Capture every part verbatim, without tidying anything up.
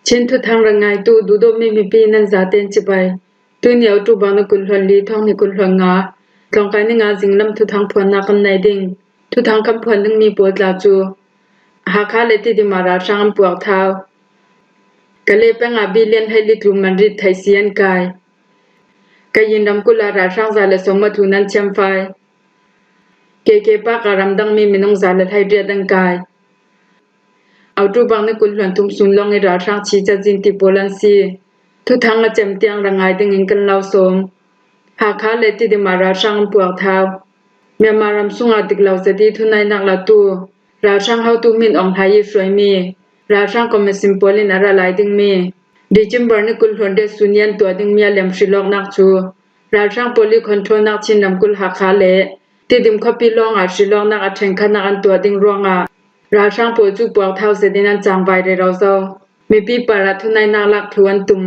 Chin thuthang rangngaitu duhdawtmi mipi nan zaten cibai. Tuni October ni kul hluan li, thawng hnih kul hluan nga, tlawngkai ni nga zinglam thuthang phuannak kan nei ding. Thuthang kan phuan dingmi pawl tla cu Hakha le Tidim ah ralhrang an puak thau. Kalay peng ah Billian Hei Li Tlum Manrit Thaisi an kai. Kayin ramkulh ah ralhrang za le sawm a tlun an thiamfai. K K Park ah ramdangmi minung za le hleiriat an kai. October ni kul hluan thum sun lawng i ralhrang chicazin ti pawl an si. Thuthang a cem tiang rangngai dingin kan lo sawm. Hakha le Tidim ah ralhrang an puak thau. Myanmar ram sungah dik lo zet i thunainak latu ralhrang hotu Min Aung Hlaing i hruaimi ralhrang commission pawl in a ra lai dingmi December ni kul hluan riat sun i an tuah dingmi a lem hrilawknak cu ralhrang pawl i controlnak Chin ramkulh Hakha le Tidim khuapi lawngah hrilawknak a ṭhenkhatnak an tuah ding ruangah ralhrang pawl cu puak thau zetin an cangvai rero zo. Mipi parah thunainak lak thlu an tum.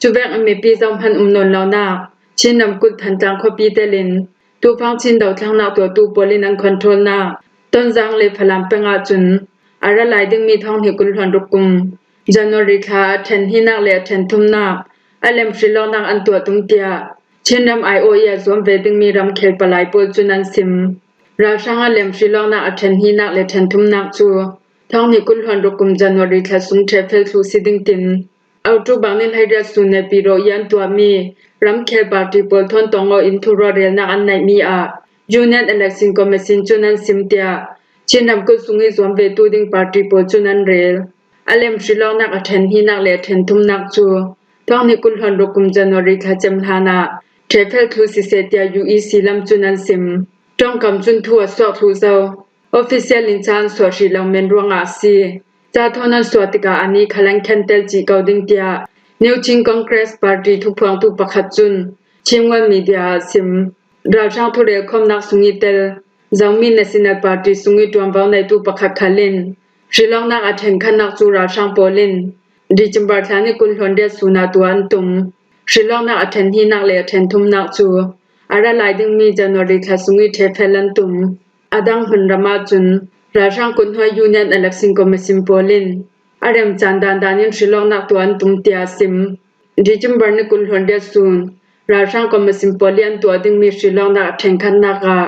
Cuvek in mipi zohman um nawn lonak Chin ramkulh Thantlang khuapi telin tufang Chin dothlennak tuahtu pawl in an controlnak Tonzang le Falam peng ahcun a ra lai dingmi thawng hnih kul hluan ruk kum January thla a ṭhen hnihnak le a ṭhen thumnak a lem hrilawknak an tuah tum tiah Chin ram aiawh i a zuam ve dingmi ramkhel palai pawl cun an sim. Ralhrang a lem hrilawknak a ṭhen hnihnak le ṭhen thumnak cu thawng hnih kul hluan ruk kum January thla sung ṭhehfel thlu si ding tin October ni hleiriat sun nepi rawh i an tuahmi ramkhel party pawl thawn tong aw in thuruahrialnak an neihmi ah Union Election Commission cun an sim tiah Chin ramkulh sung i zuam vetu ding party pawl cun an rel. A lem hrilawknak a ṭhen hnihnak le a ṭhen thumnak cu thawng hnih kul hluan ruk kum January thla cem hlanah ṭhehfel thlu siseh tiah U E C lam cun an sim. Ṭongkam cun thu a suak thlu zo. Official in ca an suah hrih lo men ruangah a si. Ca thawn an suah tikah ani khal an khentel cih ko ding tiah New Chin Congress Party thuphuangtu pakhat cun Chin World Media ah a sim. Ralhrang thurel khawmnak sung i tel Zomi National Party sung i ṭuanvo neitu pakhat khal in hrilawknak a ṭhenkhatnak cu ralhrang pawl in December thla ni kul hluan riat sun ah tuah an tum. Hrilawknak a ṭhen hnihnak le a ṭhen thumnak cu a ra lai dingmi January thla sung i ṭhehfel an tum. A dang hmun ram ahcun ralhrang kuthnuai Union Election Commission pawl in a remcan dandan in hrilawknak tuah an tum tiah a sim. December ni kul hluan riat sun ralhrang commission pawl i an tuah dingmi hrilawknak a ṭhenkhatnak ah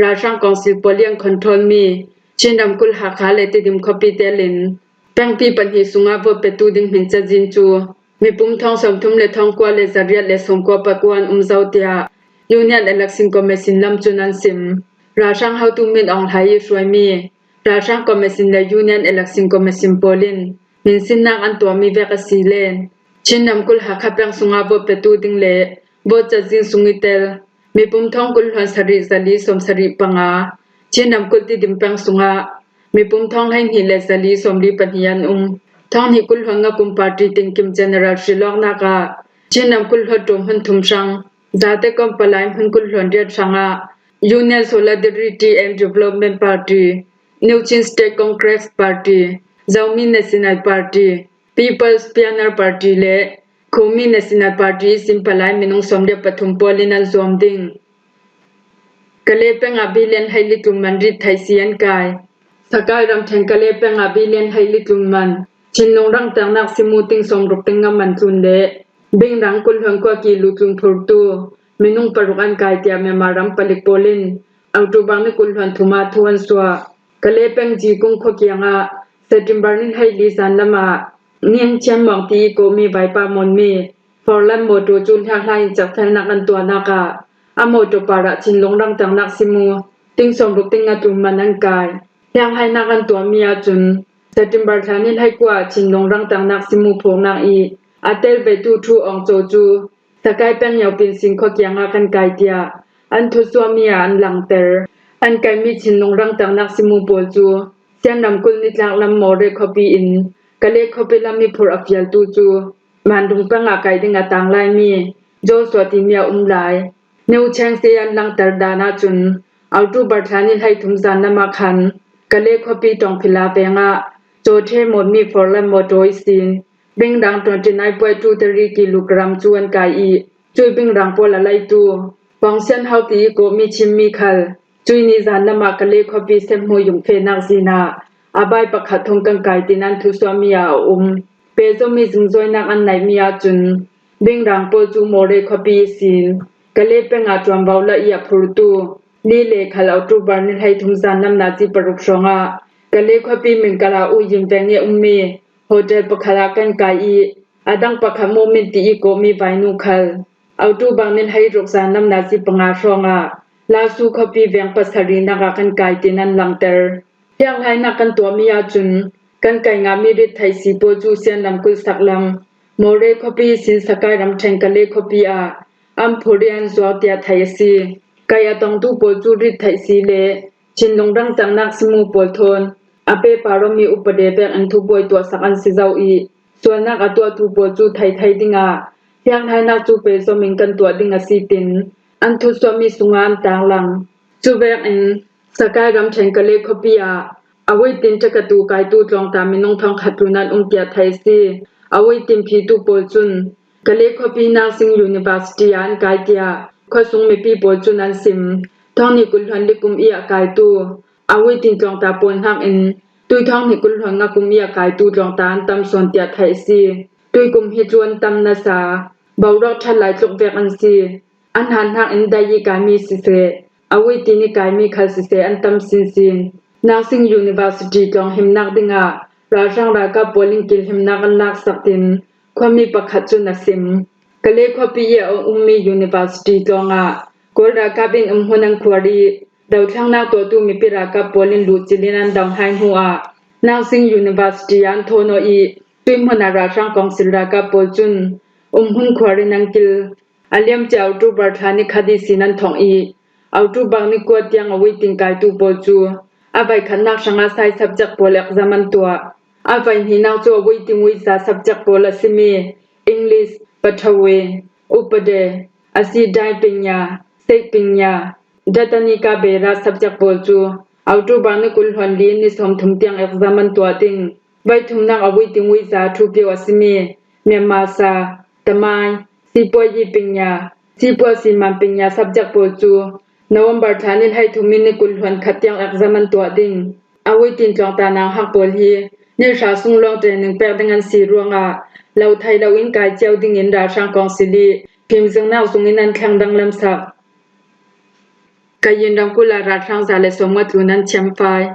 ralhrang council pawl i an controlmi Chin ramkulh Hakha le Tidim khuapi telin pengpi pahnih sungah vote petu ding hmin cazin cu mipum thawng sawmthum le thawngkua le zariat le sawmkua pakua an um zo tiah Union Election Commission lam cun an sim. Ralhrang hotu Min Aung Hlaing i hruaimi ralhrang commission le Union Election Commission pawl in hminsinnak an tuahmi vek a si len Chin ramkulh Hakha peng sungah vote petu ding le vote cazin sung i tel mipum thawng kul hluan sarih zali sawm sarih panga Chin ramkulh Tidim peng sungah mipum thawng hleihnih le zali sawmli pahnih an um. Thawng hnih kul hluan nga kum party tinkim general hrilawknak ah Chin ramkulh hluttaw hmun thum hrang zate kom palai hmun kul hluan riat hrangah Union Solidarity and Development Party, New Chin State Congress Party, Zomi National Party, People's Pioneer Party le Kumi National Party ihsin palai minung sawmriat pathum pawl in an zuam ding. Kalay peng ah Billian Hei Li Tlum Manrit Thaisi an kai. Sakai ramṭhen Kalay peng ah Billian Hei Li Tlum Man, Chin lungrang tengnak simu ting sawmruk ting a man tlun le Bingrang kul hluan kua ki lutlum phurtu minung paruk an kai tiah Myanmar ram palik pawl in October ni kul hluan thum ah thu an suah. Kalay peng Jikung khua kiangah September ni hleili zan lamah Niang Chian Muang ti i kawhmi vaipa mawnmi Forlan mawṭaw cu hliakhlai in cekfelnak an tuahnak ah a mawṭaw parah Chin lungrang tengnak simu ting sawmruk ting a tlum man an kai. Hliakhlainak an tuahmi ahcun September thla ni hleikua ah Chin lungrang tengnak simu phawknak i a tel vetu Thu Aung Kyaw cu Sakai peng Nyaupin Sin khua kiangah kan kai tiah an thusuahmi ah an langter. An kaimi Chin lungrang tengnak simu pawl cu Sian ramkulh nitlak lam Mawre khuapi in Kalay khuapi lam i phurh a fialtu cu Mandung peng ah kai ding a tang laimi Joshua timi a um lai. New Cheng State an langter dan ahcun October thla ni hleithum zan lamah khan Kalay khuapi Tawngphila peng ah Cawṭhe mawnmi Forlan mawṭaw ihsin Bingrang twenty nine point two three kilogram cu an kai i, cui bingrang pawl a leitu Pawngsian Hau ti i kawhmi Chinmi khal cui ni zan lamah Kalay khuapi Senhmu yung fehnak zin ah a bai pakhat thawng kan kai tin an thusuahmi ah a um. Pehzawmi zingzawinak an neihmi ahcun Bingrang pawl cu Mawre khuapi ihsin Kale peng ah ṭuanvo la i a phurtu Lile khal October ni hleithum zan nam nazi paruk hrawngah Kale khuapi Mingkala Uyim veng i a ummi hotel pakhat ah kan kai i a dang pakhat Momin ti i kawhmi vainu khal October ni hleiruk zan nam nazi panga hrawngah Lasu khuapi veng pasarinak ah kan kai tin an langhter. Thianghlinak kan tuahmi ahcun kan kai ngahmi rit theih si pawl cu sianlam kulhsak lam Mawre khuapi ihsin Sakai ramṭhen Kale khuapi ah an phur i an zuar tiah theih a si. Kai a tongtu pawl cu rit theih si le thinlung rangcangnak simu pawl thawn a pehpar awmi upade vekin thubuai tuahsak an si zo i sualnak a tuahtu pawl cu theithei dingah thianghlinak cu pehzom in kan tuah ding a si tin an thusuahmi sungah an tanglang. Cuvekin Sakai ramṭhen Kale khuapi ah a weitin ṭakatu kaitu tlawngta minung thongkhat tlun an um tiah theih a si. A weitin phitu pawl cun Kale khuapi Narsing University ah an kai tiah khuasung mipi pawl cun an sim. Thonghnih kul hluan li kum i a kaitu a weitin tlawngta pawl hnakin tui thonghnih kul hluan nga kum i a kaitu tlawngta an tam sawn tiah theih a si. Tui kum hi cu an tam nasa boruak ṭhat lai tluk vek an si. An han hnakin dai i kaimi siseh, a weitin i kaimi khal siseh an tam sinsin. Narsing University tlawng himnak dingah ralhrang ralkap pawl in kilhimnak an laksak tin khuami pakhat cun a sim. Kale khuapi i a ummi University tlawngah Kawl ralkap in umhmun an khuar i dothlennak tuahtu mipi ralkap pawl in luhcil in an do hai hnuah Narsing University ah an thawn aw i tuihmun ah ralhrang kawngsil ralkap pawl cun umhmun khuar in an kil. A liamcia October thla ni khat ihsin an thongh i October ni kua tiang a weitin kaitu pawl cu a voikhatnak hrangah sai subject pawl exam an tuah. A voihnihnak cu a weitin uiza subject pawl a simi English, Pathawe, Upade, Asidai Pinya, Sek Pinya, Datanika Bera subject pawl cu October ni kul hluan li ni sawmthum tiang exam an tuah ding. Voithumnak a weitin uiza ṭhupiu a simi Myanmar sa, Tamai, Sipuai i Pinya, Sipuai Siman Pinya subject pawl cu November thla ni hleithum in ni kul hluan khat tiang exam an tuah ding. A weitin tlawngta nauhak pawl hi ni hra sung lawng training pek ding an si ruangah lo thei lo in kai cio dingin ralhrang kawngsil i fimzirnak zung in an thleng danglam sak. Kayin ramkulh ah ralhrang za le sawmnga tlun an thiamfai.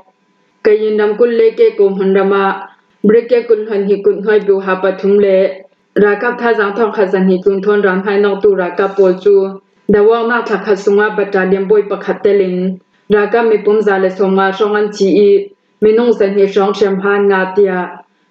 Kayin ramkulh Leke ko hmunram ah Brigade kul hluan hnih kut hnuai biuha pathum le ralkap thazaang thawngkhat zahnih tlun thawn ralhmai nawktu ralkap pawl cu doawknak thlakhat sungah battalion bawi pakhat telin ralkap mipum za le sawmnga hrawng an thi i minung zahnih hrawng hriamhma an ngah, tiah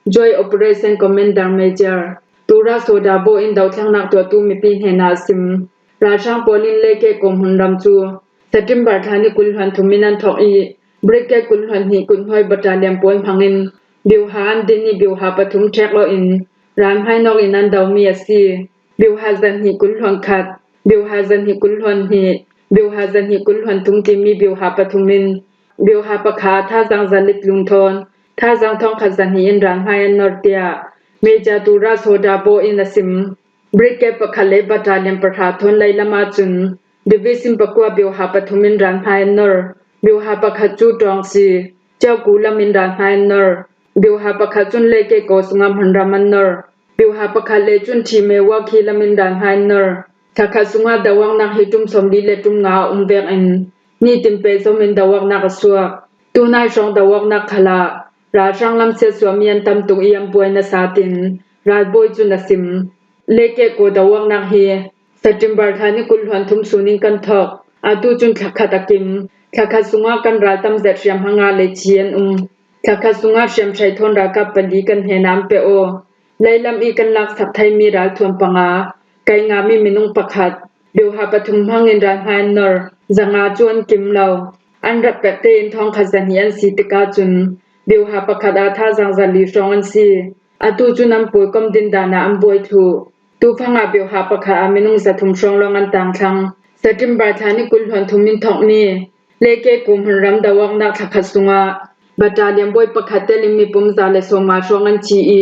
Joint Operation Commander Major Tura Soda Bo in dothlennak tuahtu mipi hnenah a sim. Ralhrang pawl in Leke ko hmunram cu September thla ni kul hluan thum in an thawk i Brigade kul hluan hnih kut hnuai battalion pawl hmangin biuha an din i biuha pathum ṭhek lawh in ralhmai nawk in an domi a si. Biuha zahnih kul hluan khat, biuha zahnih kul hluan hnih, biuha zahnih kul hluan thum timi biuha pathum in biuha pakhat ah thazaang zali tlun thawn thazaang thawngkhat zahnih in ralhmai an nor, tiah Major Tura Soda Bo in a sim. Brigade pakhat le battalion pahra thawn leilam ahcun Division pakua biuha pathum in ralhmai an nor. Biuha pakhat cu Ṭawngsi, Ceuku lam in ralhmai an nor. Biuha pakhat cun Leke ko sungah hmunram an nor. Biuha pakhat le cun Thime Wakhi lam in ralhmai an nor. Thlakhat sungah doawknak hi ṭum sawmli le ṭum nga a um vekin nitin pehzom in doawknak a suak. Tunai hrawng doawknak khal ah ralhrang lam siatsuahmi an tam tuk i an buai nasa tin ralbawi cun a sim. Leke ko doawknak hi September thla ni kul hluan thum sun in kan thawk. Atu cun thlakhat a kim. Thlakhat sungah kan ral tam zet hriamhma nga le thi an um. Thlakhat sungah hriamhrei thawn ralkap pali kan hnenah an pe aw. Leilam i kan laksak theimi ralthuam panga kai ngahmi minung pakhat, biuha pathum hmangin ralhmai an nor. Zanga cu an kim lo. An rak pek tein thawngkhat zahnih an si tikah cun biuha pakhat ah thazaang zali hrawng an si. Atu cun an pawi kom dindan ah an buai thluh. Tufang ah biuha pakhat ah minung zathum hrawng lawng an tangthlang. September thla ni kul hluan thum in thawkmi Leke ko hmunram doawknak thlakhat sungah battalion bawi pakhat telin mipum za le sawmnga hrawng an thi i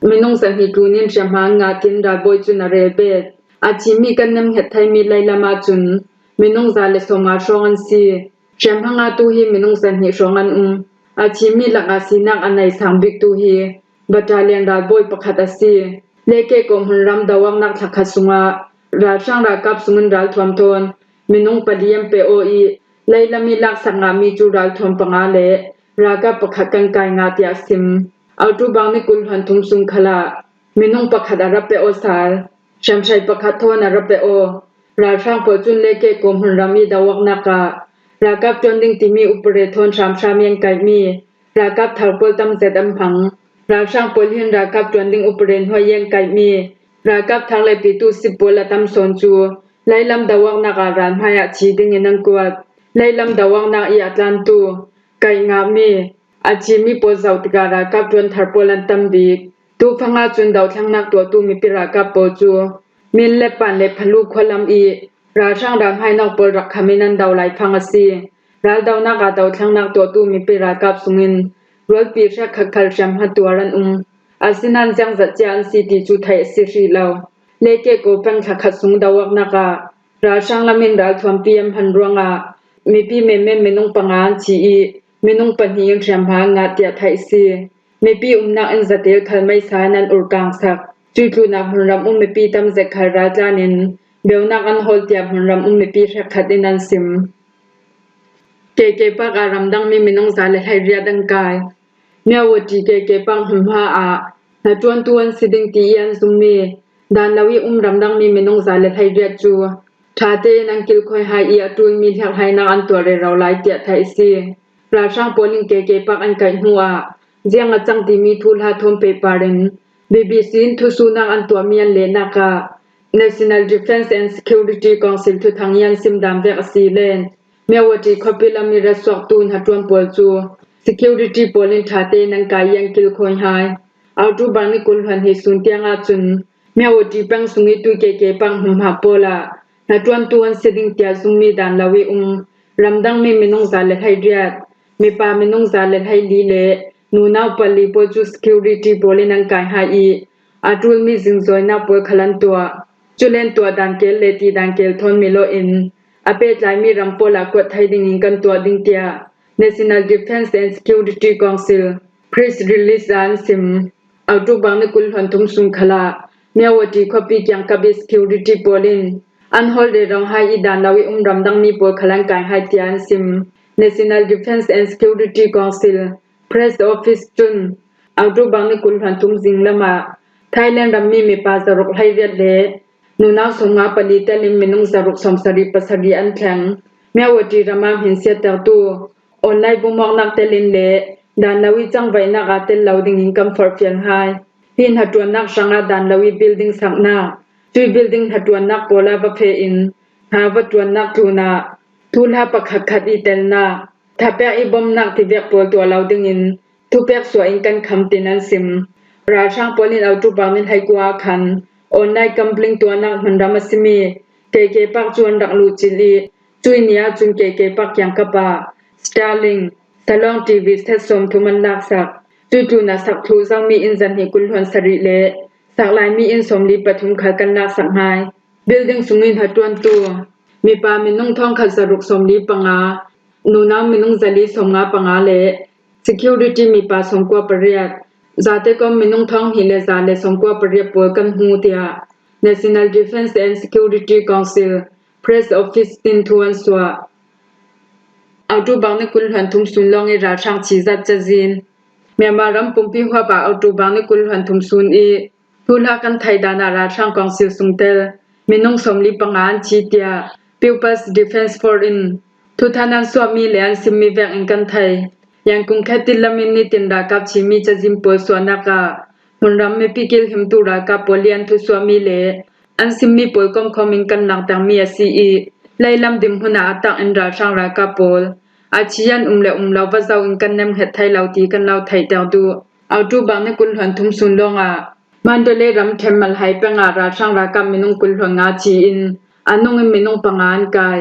minung zahnih tlun in hriamhma an ngah tin ralbawi cun a rel bet. A thimi kan nem hnget theimi leilam ahcun minung za le sawmnga hrawng an si. Hriamhma ngahtu hi minung zahnih hrawng an um. A thimi lakah sinak a nei sang biktu hi battalion ralbawi pakhat a si. Lekeko hmunram doawaknak thlakhat sungah ralhrang ralkap sungin ralthuam thawn minung pali an pe aw ih, leilam ih laksak ngahmi cu ralthuam panga le ralkap pakhat kan kai ngah, tiah a sim. October ni kul hluan thum sung khalah minung pakhat a ra pe aw sal, hriamhrei pakhat thawn a ra pe aw. Ralhrang pawl cun Lekeko hmunram ih doawaknak ah ralkap ṭuan ding timi upare thawn hramhram ih an kaihmi ralkap thar pawl tam zet an hmang. Ralhrang pawl hin ralkap ṭuan ding upare hnuai ih an kaihmi ralkap thar le pitu si pawl a tam sawn cu leilam doawaknak ah ral hmaiah thi dingin an kuat. Leilam doawaknak ih a tlantu, kaih ngahmi, a thimi pawl zoh tikah ralkap ṭuan thar pawl an tam bik. Tufang ahcun dohthlengnak tuahtu mipi ralkap pawl cu min le pan le phalu khualam ih ralhrang ralhmainak pawl rak kham in an do lai fang a si. Raldonak ah dohthlengnak tuahtu mipi ralkap sungin rualpi hrekkhat khal hriamhma tuar an um. Asinain ziangzat cia an si ti cu theih a si hrih lo. Lekeko peng thlakhat sung doawaknak ah ralhrang lam in ralthuampi an hman ruangah mipi menmen minung panga an thi ih minung pahnih in hriamhma an ngah, tiah theih a si. Mipi umnak in zatel khal meisa in an urkangsak. Cuih tlunah hmunram um mipi tam zet khal raltlan in beunak an hawl, tiah hmunram um mipi hrekkhat in an sim. K K Park ah ramdangmi minung za le hleiriat an kai. Myawaddy K K Park hmunhma ah hnaṭuantu an si ding ti ih an zummi dan lo ih um ramdangmi minung za le hleiriat cu ṭha tein an kilkhawi hai ih a ṭulmi hliakhlainak an tuah rero lai, tiah theih a si. Ralhrang pawl in K K Park an kaih hnuah ziang a cang timi thuhla thawn pehpar in B B C in thusuhnak an tuahmi an lehnak ah National Defence and Security Council thuthang ih an sim dan vek a si len, Myawaddy khuapi lam ih ra suaktu hnaṭuan pawl cu security pawl in ṭha tein an kai ih an kilkhawi hai. October ni kul hluan hnih sun tiang ahcun Myawaddy peng sung ih tuih K K Park hmunhma pawl ah hnaṭuantu an si ding tiah zummi dan lo ih um ramdangmi minung za le hleiriat, mipa minung za le hleili le nunau pali pawl cu security pawl in an kai hai ih a ṭulmi zingzawinak pawl khal an tuah. Culen tuah dan kel le ti dan kel thawn milawh in a pehtlaimi ram pawl ah kuat thei dingin kan tuah ding, tiah National Defence and Security Council press release ah an sim. October ni kul hluan thum sung khalah Myawaddy khuapi kiangkap ih security pawl in an hawl rero hai ih dan lo ih um ramdangmi pawl khal an kai hai, tiah an sim. National Defence and Security Council press office cun October ni kul hluan thum zinglam ah Thailand rammi mipa zaruk hleiriat le nunau sawmnga pali telin minung zaruk sawmsarih pasarih an thleng. Myawaddy ram ah hminsiattertu online bumawknak telin le dan lo ih cangvaihnak aa tel lo dingin kan forhfial hai. Hi hnaṭuannak hrangah dan lo ih building saknak, cuih building hnaṭuannak pawl ah va feh in hna va ṭuannak tlunah thuhla pakhatkhat ih telnak, thapek ih bomnak tivek pawl tuah lo dingin thupek suah in kan kham, tin an sim. Ralhrang pawl in October ni hleikua ah khan online gambling tuahnak hmunram a simi K K Park cu an rak luhcilh ih cuih ni ahcun K K Park kiangkap ah Starlink, Salawng T V set sawmthum an laksak. Cuih tlunah sak thluh zomi inn zahnih kul hluan sarih le sak laimi inn sawmli pathum khal kan laksak hai. Building sung ih hnaṭuantu mipa minung thawngkhat zaruk sawmli panga, nunau minung zali sawmnga panga le security mipa sawmkua pariat, zate kom minung thawng hnih le za le sawmkua pariat pawl kan hmu, tiah National Defence and Security Council press office in thu an suah. October ni kul hluan thum sun lawng ih ralhrang thizat cazin. Myanmar ram pumpi huap ah October ni kul hluan thum sun ih thuhla kan theih dan ah ralhrang council sungtel minung sawmli panga an thi, tiah People's Defence Force in thuthan an suahmi le an simmi vek in kan thei. Yangon khetin lam in nitin ralkap thimi cazin pawl suahnak ah hmunram mipi kilhimtu ralkap pawl ih an thusuahmi le an simmi pawl komkhawm in kan langhtermi a si ih, leilam dinhmun ah a tak in ralhrang ralkap pawl a thi an um le um lo va zoh in kan nemhnget thei lo ti kan lo theihter duh. October ni kul hluan thum sun lawng ah Mandalay ramṭhen Malhai peng ah ralhrang ralkap minung kul hluan nga thi in a nung in minung panga an kai.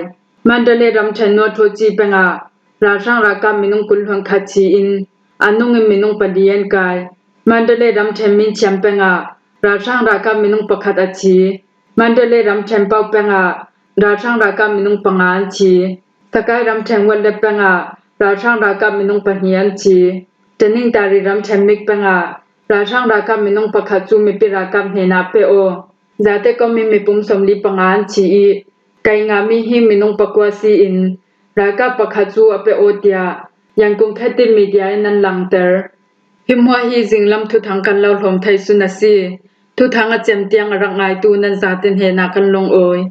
Mandalay ramṭhen Nuathoci peng ah ralhrang ralkap minung kul hluan khat thi in a nung in minung pali an kai. Mandalay ramṭhen Minchiam peng ah ralhrang ralkap minung pakhat a thi. Mandalay ramṭhen Pauk peng ah ralhrang ralkap minung panga an thi. Sagaing ramṭhen Wanglam peng ah ralhrang ralkap minung pahnih an thi. Tanintharyi ramṭhen Myit peng ah Ralhrang ralkap minung pakhat cu mipi ralkap hnenah pe aw. Zate kom in mipum sawmli panga an thi i, Kainga mi hi minung pakua si in, ralkap pakhat cu a pe aw, tiah Yangon Khit Thit Media in an langhter. Hi hmuah hi zinglam thuthang kan lo hlawm thei sun a si. Thuthang a cem tiang a rak ngaitu nan zate hnenah kan lungawi.